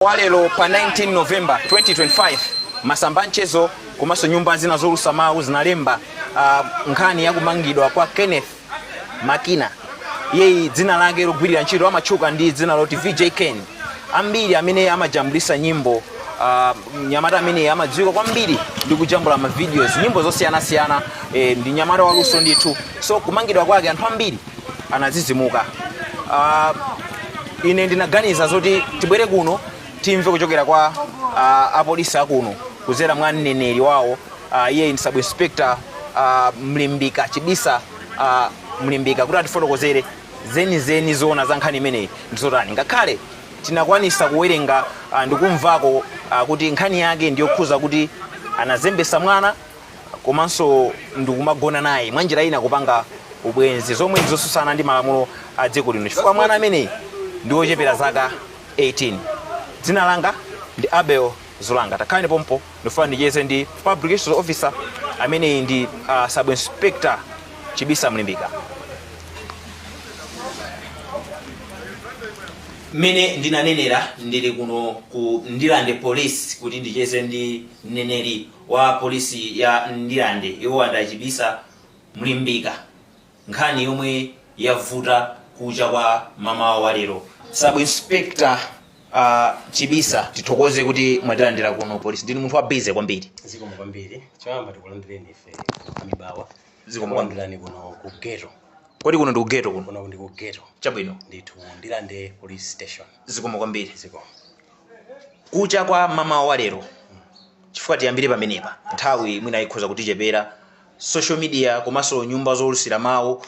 Walero pa 19 November 2025, masamba mchezo komanso nyumba zina zolusa mawu zinalemba nkhani yakumangidwa kwa Kenneth Makina. Iyeyi dzina lake logwirira ntchito amatchuka ndi dzina loti VJ Ken. Ambiri amene amajambulisa nyimbo, mnyamata amene amadziwika kwambiri ndi kujambula ma videos, nyimbo zosiyanasiyana, ndi mnyamata waluso ndithu. So kumangidwa kwake anthu ambiri anazizimuka. Ine ndinaganiza zoti tibwere kuno timve kuchokera kwa apolisi akuno kudzera mwa mneneri wawo. Iye ndi Sub Inspector Mlimbika Chibisa Mlimbika, kuti atifotokozere zenizeni zoona za nkhani imeneyi ndizotani, ngakhale tinakwanisa kuwerenga ndikumvako kuti nkhani yake ndiyokhuza kuti anazembesa mwana komanso ndikumagona naye, mwanjira ina kupanga ubwenzi, zomwe ndizosusana ndi malamulo a dziko lino, chifukwa mwana ameneyi ndi wochepera zaka 18. Dzina langa ndi Abel Zulanga. Takhalani pompo, ndifuna ndicheze ndi public relations officer ameneyi ndi Sub Inspector Chibisa Mlimbika. Mmene ndinanenera, ndili kuno ku Ndirande Police kuti ndicheze ndi mneneri wa polisi ya Ndirande, iwo ndi a Chibisa Mlimbika, nkhani yomwe yavuta kucha kwa mamawa wa lero. Sub Inspector Chibisa, tithokoze kuti mwatilandira kuno polisi. Ndinu munthu wa busy kwambiri. Zikomo kwambiri. Choyamba tikulandireni ife amibawa. Zikomo kwambiri. Kulandirani kuno ku ghetto. Kodi kuno ndi ku ghetto kuno? Kuno ndi ku ghetto. Chabwino. Ndithu, Ndirande Police Station. Zikomo kwambiri. Zikomo. Kucha kwa mamawa wa lero, chifukwa tiyambire pamenepa, nthawi mwina ikhoza kutichepera, social media komanso nyumba zolusira mawu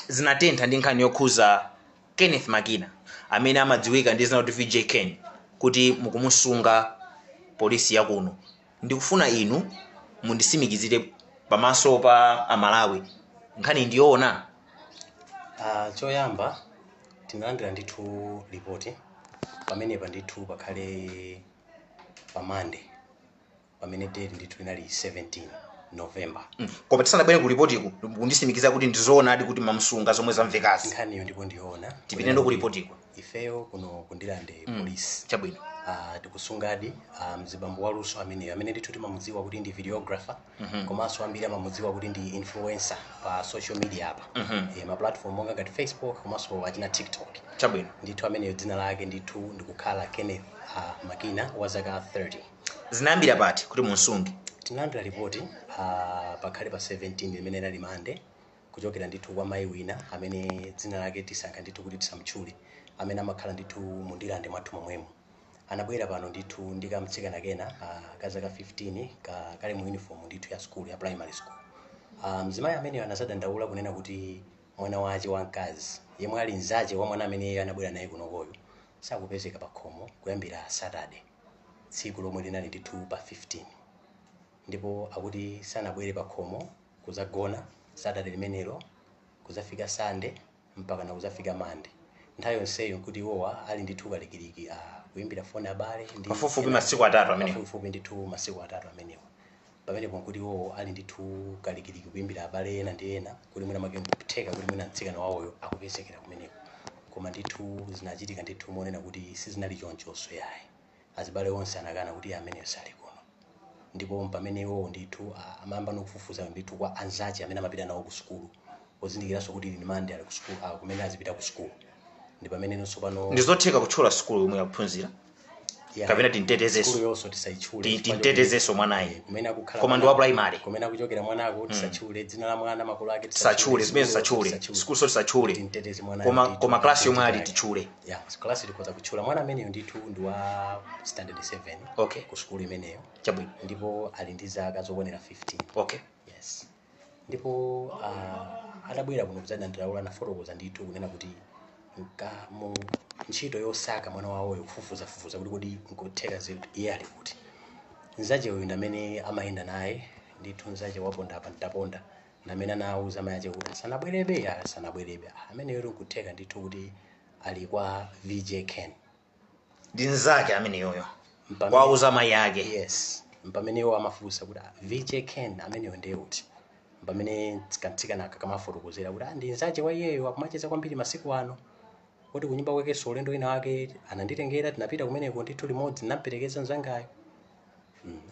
zinatentha ndi nkhani yokhuza Kenneth Makina amene amadziwika ndi zina kuti VJ Ken, kuti mukumusunga polisi yakuno. Ndikufuna inu mundisimikizire pamaso pa Amalawi, nkhani ndiyoona? Choyamba tinalandira ndithu ripoti pamenepa ndithu pakhale pa Monday, pamene date ndithu linali 17 November. Koma tisanabwere ku ripotiku, kundisimikiza kuti ndizoonadi kuti mamsunga, zomwe zamvekazi? Nkhaniyo ndipo ndiyoona. Tipite ndo ku ripotiku. Ifeyo kuno ku Ndirande Police Chabwino. Tikusungadi mzibambo waluso ameneyo amene ndithu timamudziwa kuti ndi videographer, komanso ambiri amamudziwa kuti ndi influencer pa social media apa, ma platform monga ngati Facebook komanso achina TikTok. Chabwino. Ndithu ameneyo dzina lake ndithu ndikukhala Kenneth Makina wa zaka 30. Zinayambira pati kuti munsunge? Tinalandira ripoti pakhale pa 17, limene inali Mande, kuchokera ndithu kwa mayi wina amene dzina lake tisankha ndithu kuti tisamutchule, amene amakhala ndithu mu Ndirande mwathu momwemo. Anabwera pano ndithu ndi kamtsikana kena ka zaka 15 kali mu uniform ndithu ya school, ya primary school. Mzimayi ameneyo anazadandaula kunena kuti mwana wace wamkazi, yemwe ali mzace wa mwana amene anabwera naye kunokoyo, sakupezeka pa khomo kuyambira Saturday, tsiku lomwe linali ndithu pa 15, ndipo akuti sanabwere pa khomo kuzagona Saturday limenelo, kuzafika Sunday, mpaka na kuzafika Monday. Nthawi yonseyo nkuti iwowa ali ndithu kalikiliki kuimbira foni abale ndi Pafupifupi masiku 3 amenewo. Pafupifupi ndithu masiku 3 amenewa. Pamenepo nkuti iwowo ali ndithu kalikiliki kuimbira abale ena ndi ena kuti mwina make nkutheka kuti mwina mtsikana wawoyo akupezekera kumeneko, koma ndithu zinachitika ndithu monena kuti sizinali chonchonso yayi. Azibale onse anakana kuti ameneyo sali kuno, ndipo pamene iwowo ndithu amayamba nokufufuza ndithu kwa anzace amene amapita nawo ku sukulu, pozindikiranso kuti ili Mande ali ku sukulu, kumene azipita ku sukulu, ndi pamene nonso pano. Ndizotheka kutchula sukulu yomwe akuphunzira? Yeah. Kapena tintetezeso? Sukulu yonso tisayitchule chifukwa Tintetezeso mwanayi. Kumene akukhala Koma ndi wa primary. Kumene akuchokera mwanako tisatchule, dzina la mwana, makolo ake Tisatchule zimene, sukulu tisatchule. Tisatchule. Sukulu so tisatchule. Tinteteze mwana. Koma Ndithu, koma class yomwe ali ndithu. titchule. Yeah, class tikhoza kutchula. Mwana ameneyo ndithu ndi wa standard 7 ku sukulu imeneyo. Chabwino. Ndipo ali ndi zaka zokwanira 15. Yes, ndipo adabwera kuno kudzadandaula, anafotokoza ndithu kunena kuti nka mu ntchito yosaka mwana wawoyo, kufufuzafufuza kuti kodi nkotheka iye ali kuti, mzache uyu ndi amene amayenda naye ndithu, mzache waponda apa ntaponda, ndi amene anawuza mayi ache kuti asanabwerebe, asanabwerebe. Ameneyo nkutheka ndithu kuti ali kwa VJ Ken. Ndi nzake ameneyoyo wauza mayi ake? Yes, mpamene iwo amafunsa kuti, "Ah, VJ Ken ameneyo ndiye uti?" Pamene kamtsikana kamafotokozera kuti, "Ah, ndi nzache wa iyeyo, akumacheza kwambiri masiku ano." Kuti kunyumba kwakenso ulendo wina wake ananditengera, tinapita kumeneko ndithu limodzi, ndinamperekeza mzangayo.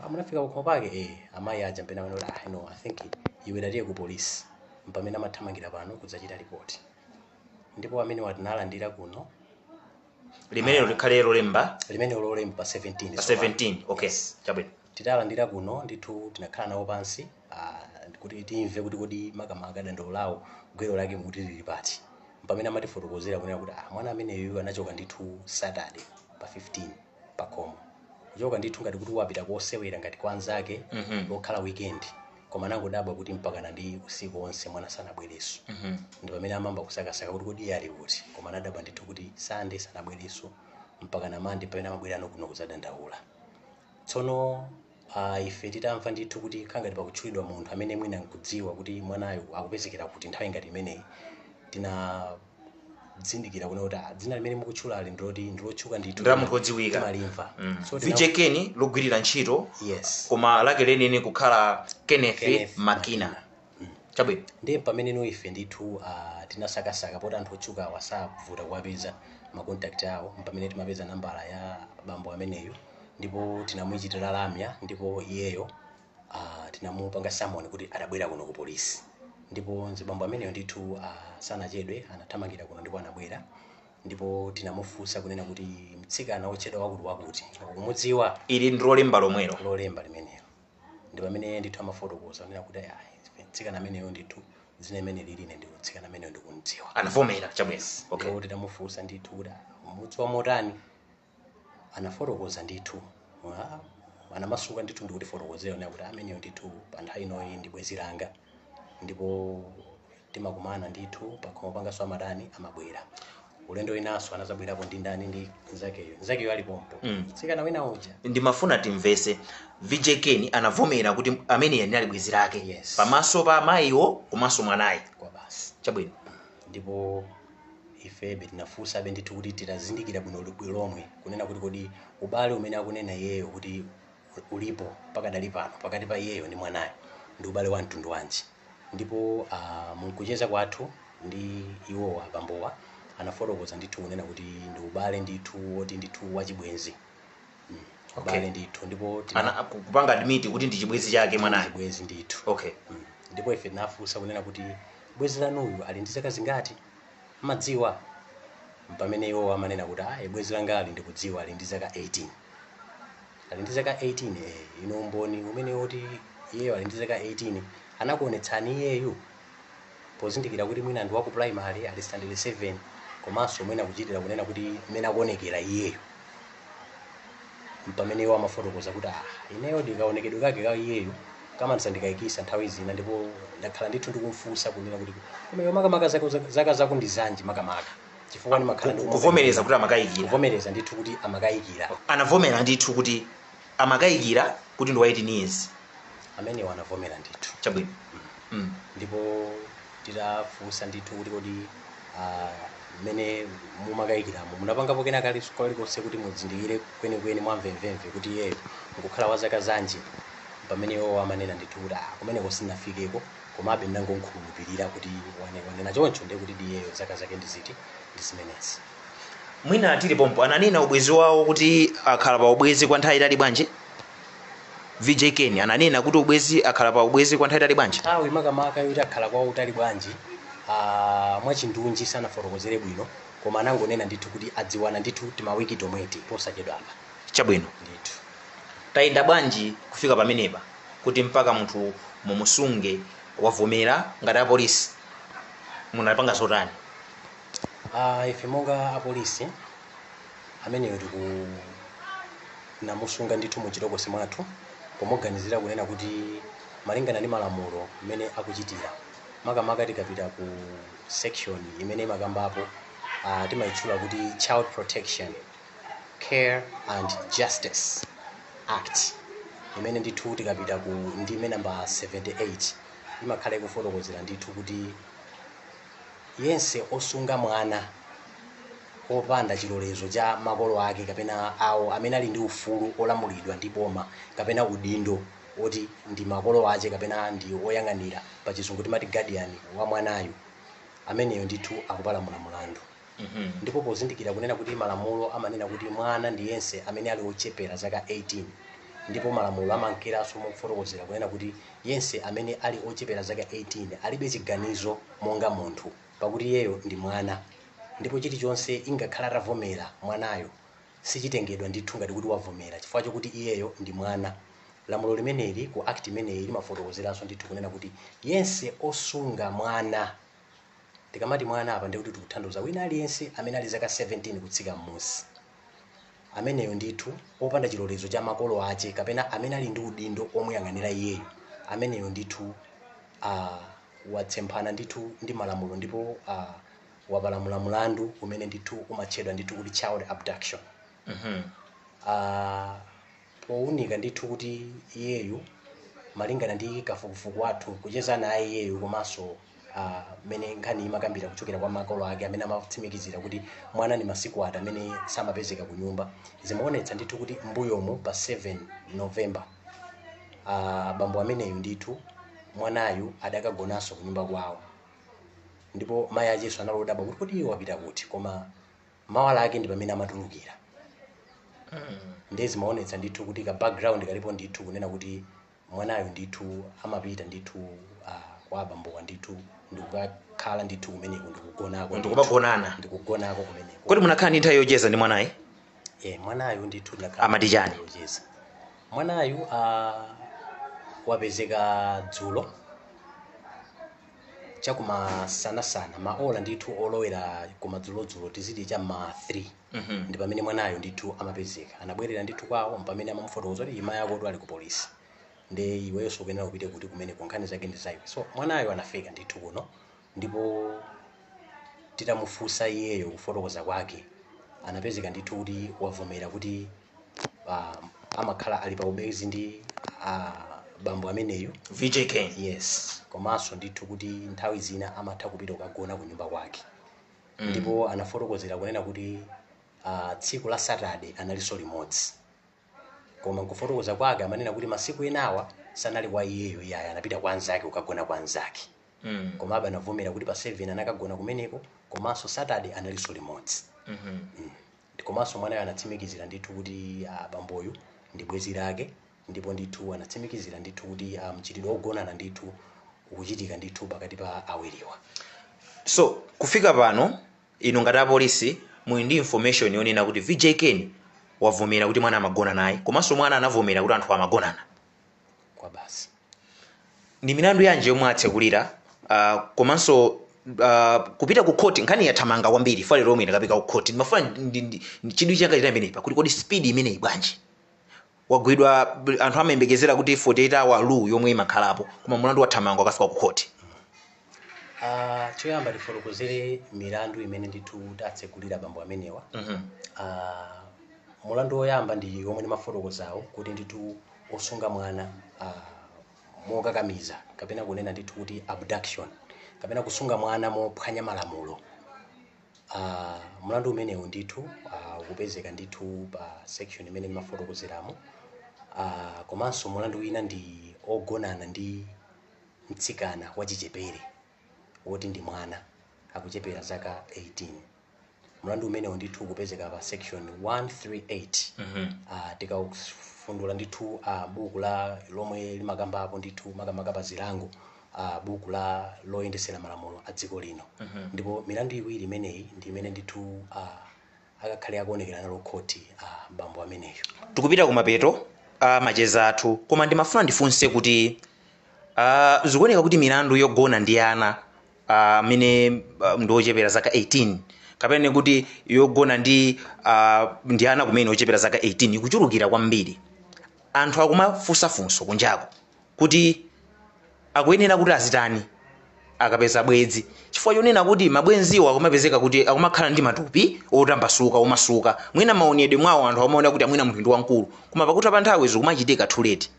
Amunafika pakhomo pake, amayi aja mpena amene kuti, "Ah, no, I think iwe tatiye ku polisi." Mpamene amathamangira pano kudzachita ripoti, ndipo amene watinalandira kuno. Limenelo likhale lolemba? Limene lolemba pa 17. Pa 17, okay. Yes. Chabwino. Titalandira kuno ndithu, tinakhala nawo pansi kuti timve kuti kodi makamaka dandaulo lawo, gwero lake mukuti lili pati. Pamene amatifotokozera kunena kuti mwana ameneyu anachoka ndithu Saturday pa 15 pakhomo, kuchoka ndithu ngati kuti wapita kosewera ngati kwa anzake lokhala weekend, koma anangodabwa kuti mpakana ndi usiku wonse mwana sanabwerenso. Ndi pamene amamba kusakasaka kuti kodi iye ali kuti, koma anadabwa ndithu kuti Sunday sanabwerenso, mpaka na Monday pamene amabwerano kuno kudzadandaula. Tsono ife titamva ndithu kuti khangati pakutchulidwa munthu amene mwina nkudziwa kuti mwanayo akupezekera kuti nthawi ngati imeneyi, tinadzindikira kuna kuti dzina limene mukutchulali ndiloti ndilotchuka ndithu. Ndi la munthu wodziwika. Timalimva. So VJ Ken logwirira ntchito, Yes. koma lake lenene kukhala Kenneth, Kenneth Makina. Makina. Chabwino. Ndiye pamene ife ndithu tinasakasaka, poti anthu otchuka awasavuta kuwapeza ma contact awo, pamene timapeza nambala ya bambo ameneyo, ndipo tinamuchitira lamya, ndipo iyeyo tinamupanga summon kuti adabwera kuno ku polisi. Ndipo mzibambo ameneyo ndithu sanachedwe, anathamangira kuno ndipo anabwera, ndipo tinamufunsa kunena kuti mtsikana wotchedwa wakuti wakuti ukumudziwa? Ili ndi lolemba lomwelo? Lolemba limenelo. Ndi pamene ndithu amafotokoza kunena kuti, "Ayi, mtsikana ameneyo ndithu dzina imene lili ine ndi mtsikana ameneyo ndikumudziwa." Anavomera, chabwino, okay. Ndipo titamufunsa ndithu kuti umudziwa motani, anafotokoza ndithu, anamasuka ndithu ndikutifotokozera kunena kuti ameneyo ndithu pa nthawi inoyi ndi bwenzi langa, ndipo timakumana ndithu pakhomo panganso, amadani amabwera. Ulendo winanso anazabwerapo ndi ndani? Ndi nzakeyo, nzakeyo alipompo, mtsikana wina uja. Ndimafuna timvese, VJ Ken anavomera kuti ameneyi anali bwenzi lake? Yes. Pamaso pa amayiwo komanso mwanayi? Kwa basi. Chabwino. Ndipo ifebe tinafunsabe ndithu kuti titazindikira bwino lomwe kunena kuti kodi ubale umene akunena iyeyo kuti ulipo pakadali pano pakati pa iyeyo ndi mwanayo ndi ubale wa mtundu wanji. Ndipo munkucheza kwathu ndi iwowa, abambowa anafotokoza ndithu kunena kuti ndi ubale ndithu woti ndithu wachibwenzi, ubale ndithu, ndipo Ana kupanga admit kuti ndi chibwenzi chake mwanayo? Chibwenzi ndithu. Okay. Ndipo ife tinafunsa kunena kuti bwenzi lanuyu ali ndi zaka zingati, madziwa? Pamene iwo amanena kuti, "Ayi, bwenzi langali ndikudziwa, ali ndi zaka 18." Ali ndi zaka 18? Ino umboni umene woti iyeyo ali ndi zaka 18 anakuonetsani iyeyu, pozindikira kuti mwina ndi waku primary, ali standard 7, komanso mwina kuchitira kunena kuti mmene akuonekera iyeyo? Pamene iwo amafotokoza kuti, "Ah, ineyo ndikaonekedwe kake ka iyeyo kamandisandikayikisa nthawi zina, ndipo ndakhala ndithu ndikumfunsa kunena kuti koma iwe makamaka zaka zako ndi zanji makamaka, chifukwa ndimakhala Kuvomereza kuti amakayikira? Kuvomereza ndithu kuti amakayikira. Anavomera ndithu kuti amakayikira kuti ndi wa 18 years? Amenewo anavomera ndithu. Chabwino. Ndipo titafunsa ndithu kuti kodi mmene mumakayikiramo munapangapo kena kalikonse kuti muzindikire kwenikweni mwamvemvemve kuti iyeyo nkukhala wa zaka zanji? Pamene iwo amanena ndithu kuti, "Ah, kumeneko sinafikeko, komabe ndinangokhulupirira kuti wanena choncho ndiye kuti iyeyo zaka zake ndi ziti, ndi zimenezi." Mwina tili pompo, ananena ubwezi wawo kuti akhala pa ubwezi kwa nthawi itali bwanji? VJ Ken ananena kuti ubwezi, akhala pa ubwezi kwa nthawi itali bwanji? Nthawi makamaka yoti akhala kwa utali bwanji, mwachindunji sanafotokozere bwino, koma anangonena ndithu kuti adziwana ndithu timawiki tomweti posachedwapa. Chabwino. Ndithu. Tayenda bwanji kufika pamenepa kuti mpaka munthu mumusunge wavomera? Ngati apolisi munapanga zotani? Ife monga apolisi, ameneyo tiku namusunga ndithu mu chitokosi mwathu, pomuganizira kunena kuti malingana ndi malamulo mmene akuchitira, makamaka tikapita ku section imene imakambapo, timayitchula kuti Child Protection, Care and Justice Act, imene ndithu tikapita ku ndime namba 78 imakhala ikufotokozera ndithu kuti yense osunga mwana opanda chilolezo cha makolo ake kapena awo amene ali ndi ufulu olamulidwa ndi boma kapena udindo oti ndi makolo ache kapena ndi oyang'anira, pa Chizungu timati guardian wa mwanayo, ameneyo ndithu akupalamula mulandu. Ndipo pozindikira kunena kuti malamulo amanena kuti mwana ndi yense amene ali ochepera zaka 18, ndipo malamulo amankeranso mofotokozera kunena kuti yense amene ali ochepera zaka 18 alibe chiganizo monga munthu, pakuti iyeyo ndi mwana, ndipo chilichonse ingakhala atavomera mwanayo sichitengedwa ndithu ngati kuti wavomera, chifukwa chokuti iyeyo ndi mwana. Lamulo limeneli ku act imeneyi limafotokozeranso ndithu kunena kuti yense osunga mwana, tikamati mwana apa ndikuti tikutanthauza wina aliyense amene ali zaka 17 kutsika m'munsi, ameneyo ndithu opanda chilolezo cha makolo ache kapena amene ali ndi udindo omuyang'anira iyeyo, ameneyo ndithu watsemphana ndithu ndi malamulo, ndipo wapalamula mulandu umene ndithu umatchedwa ndithu kuti child abduction. Powunika ndithu kuti iyeyu, malingana ndi kafukufuku wathu, kucheza naye iyeyu komanso mmene nkhani imakambira kuchokera kwa makolo ake amene amatsimikizira kuti mwana ndi masiku ati amene samapezeka ku nyumba, zimaonetsa ndithu kuti mbuyomu pa 7 November bambo ameneyu ndithu mwanayu adakagonanso ku nyumba kwawo, ndipo mayi acheso analodabwa kuti kodi iye wapita kuti, koma mawa lake ndi pamene amatulukira. Ndiye zimaonetsa ndithu kuti ka background kalipo ndithu kunena kuti mwanayu ndithu amapita ndithu kwa abambowa ndithu ndikukakhala ndithu kumeneko, ndikugonako. Ndikumagonana. Ndikugonako kumeneko. Kodi munakhala ndi nthawi yocheza ndi mwanayi? Mwanayu ndithu ndinakhala Amati chani? yocheza. Mwanayu wapezeka dzulo chakumasanasana, maola ndithu olowera kumadzulodzulo, tiziti cha ma 3, ndi pamene mwanayo ndithu amapezeka. Anabwerera ndithu kwawo, pamene amamufotokoza kuti imayi ako ali ku polisi, ndi iwenso ukuyenera kupite kuti kumeneko, nkhani zake ndi zaiwe. So mwanayo anafika ndithu kuno, ndipo titamufunsa iyeyo kufotokoza kwake anapezeka ndithu kuti wavomera kuti amakhala ali pa ubwenzi ndi bambo ameneyu VJK. Yes, komanso ndithu kuti nthawi zina amatha kupita kukagona ku nyumba kwake. Ndipo anafotokozera kunena kuti tsiku la Saturday analinso limodzi, koma nkufotokoza kwake amanena kuti masiku enawa sanali kwa iyeyo iyayo, anapita kwa anzake kukagona kwa anzake. Komabe anavomera kuti pa 7 anakagona kumeneko, komanso Saturday analinso limodzi. Komanso mwanayo anatsimikizira ndithu kuti bamboyu ndi bwenzi lake, ndipo ndithu anatsimikizira ndithu kuti mchitidwe wogonana ndithu ukuchitika ndithu pakati pa awiriwa. So kufika pano inu ngati apolisi muli ndi information yonena kuti VJK wavomera kuti mwana amagona naye, komanso mwana anavomera kuti anthu amagonana. Kwa basi. Ndi milandu yanji yomwe atsekulira, komanso kupita ku court? Nkhani yathamanga kwambiri, fa lero lomwe inakapita ku court. Ndimafuna chidwi changa chita imeneyi pakuti kodi speed imeneyi bwanji? Wagwidwa, anthu amayembekezera kuti 48 hour rule yomwe imakhalapo, koma mulandu wathamanga wakafika ku court. Choyamba tifotokozere milandu imene ndithu tatsekulira bambo amenewa. Mulandu woyamba ndi omwe ndimafotokozawo kuti ndithu osunga mwana mokakamiza, kapena kunena ndithu kuti abduction, kapena kusunga mwana mophwanya malamulo. Mulandu umenewu ndithu ukupezeka ndithu pa section imene ndimafotokozeramo. Komanso mulandu wina ndi ogonana ndi mtsikana wachichepere woti ndi mwana akuchepera zaka 18. Mulandu umenewu ndithu ukupezeka pa section 138. Tikafundula ndithu buku la lomwe limakambapo ndithu makamaka pa zilango, buku la loyendesera malamulo a dziko lino. Ndipo milandu iwiri imeneyi ndi imene ndithu akakhale akuonekera nalo khoti bambo ameneyo. Tikupita kumapeto macheza athu, koma ndimafuna ndifunse kuti zikuoneka kuti milandu yogona ndi ana amene ndi ochepera zaka 18, kapena kuti yogona ndi ana kumene ochepera zaka 18 ikuchulukira kwambiri. Anthu akumafunsafunso kunjako kuti akuyenera kuti azitani akapeza bwenzi, chifukwa chonena kuti mabwenziwo akumapezeka kuti akumakhala ndi matupi otambasuka, omasuka, mwina maonedwe mwawo anthu amaona kuti amwina munthu ndi wamkulu, koma pakutha pa nthawi zikumachitika too late.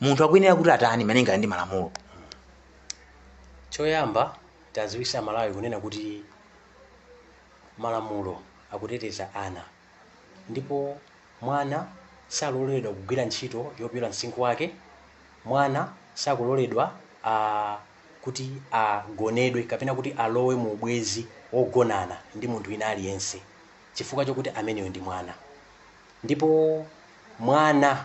Munthu akuyenera kuti atani malingana ndi malamulo? Choyamba taziwisa Malawi kunena kuti malamulo akuteteza ana, ndipo mwana saloledwa kugwira ntchito yopyola msinkhu wake. Mwana sakuloledwa kuti agonedwe kapena kuti alowe mu ubwenzi. wogonana ndi munthu wina aliyense chifukwa chokuti ameneyo ndi mwana. Ndipo mwana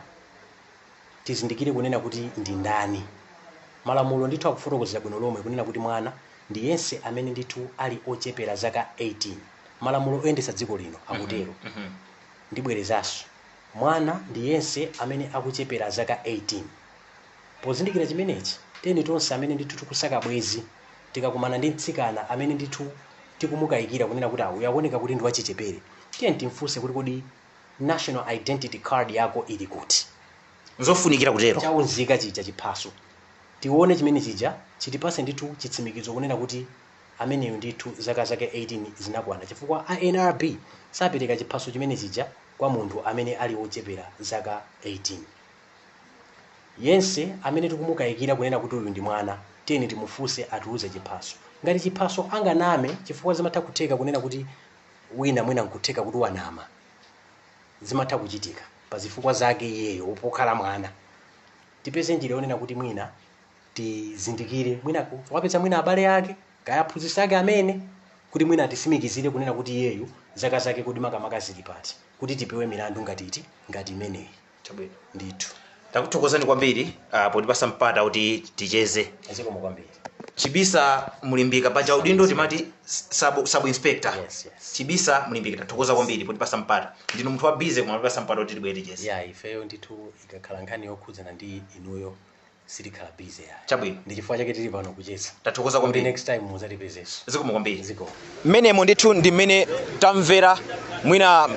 tizindikire kunena kuti ndi ndani. Malamulo ndithu akufotokozera bwino lomwe kunena kuti mwana ndi yense amene ndithu ali ochepera zaka 18. Malamulo oyendetsa dziko lino akutero. Ndibwerezanso, mwana ndi yense amene akuchepera zaka 18. Pozindikira chimenechi, tiyeni tonse amene ndithu tikusaka bwezi, tikakumana ndi mtsikana amene ndithu tikumukayikira kunena kuti uyu akuoneka kuti ndi wachichepere, tiyeni timfunse kuti kodi national identity card yako ili kuti? Nzofunikira kutero. Chaunzika chija, chiphaso, tione chimene chija chitipase ndithu chitsimikizo kunena kuti ameneyo ndithu zaka zake 18 zinakwana, chifukwa a NRB sapereka chiphaso chimene chija kwa munthu amene ali wochepera zaka 18. Yense amene tikumukayikira kunena kuti uyu ndi mwana, tiyeni timufunse atiuze chiphaso. Ngati chiphaso anganame, chifukwa zimatha kutheka kunena kuti wina mwina nkutheka kuti wanama, zimatha kuchitika pa zifukwa zake iyeyo pokhala mwana, tipeze njira yonena kuti mwina tizindikire, mwina wapeza mwina abale ake kaya aphunzitsi ake amene kuti mwina atisimikizire kunena kuti iyeyu zaka zake kuti makamaka zili pati, kuti tipewe milandu ngati iti, ngati imeneyi. Chabwino. Ndithu. Takuthokozani kwambiri potipasa mpata kuti ticheze. Zikomo kwambiri. Chibisa Mulimbika, paja udindo timati sub inspector. Yes. Chibisa Mulimbika, tathokoza kwambiri potipasa mpata. Ndinu munthu wa busy, koma potipasa mpata kuti tibwere ticheze. Ya, ifeyo ndithu ikakhala nkhani yokhudzana ndi inuyo sitikhala busy ya. Chabwino. Ndi chifukwa chake tili pano kucheza. Tathokoza kuti kwambiri. Next time muzatipezenso. Zikomo kwambiri. Zikomo. Mmenemo ndithu ndi mmene tamvera. Mwina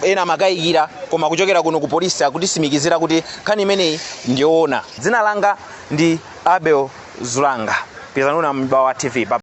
ena amakayikira, koma kuchokera kuno ku polisi akutisimikizira kuti nkhani imeneyi ndiyoona. Dzina langa ndi Abel Zulanga, pizanuna Mbawa TV. Bye.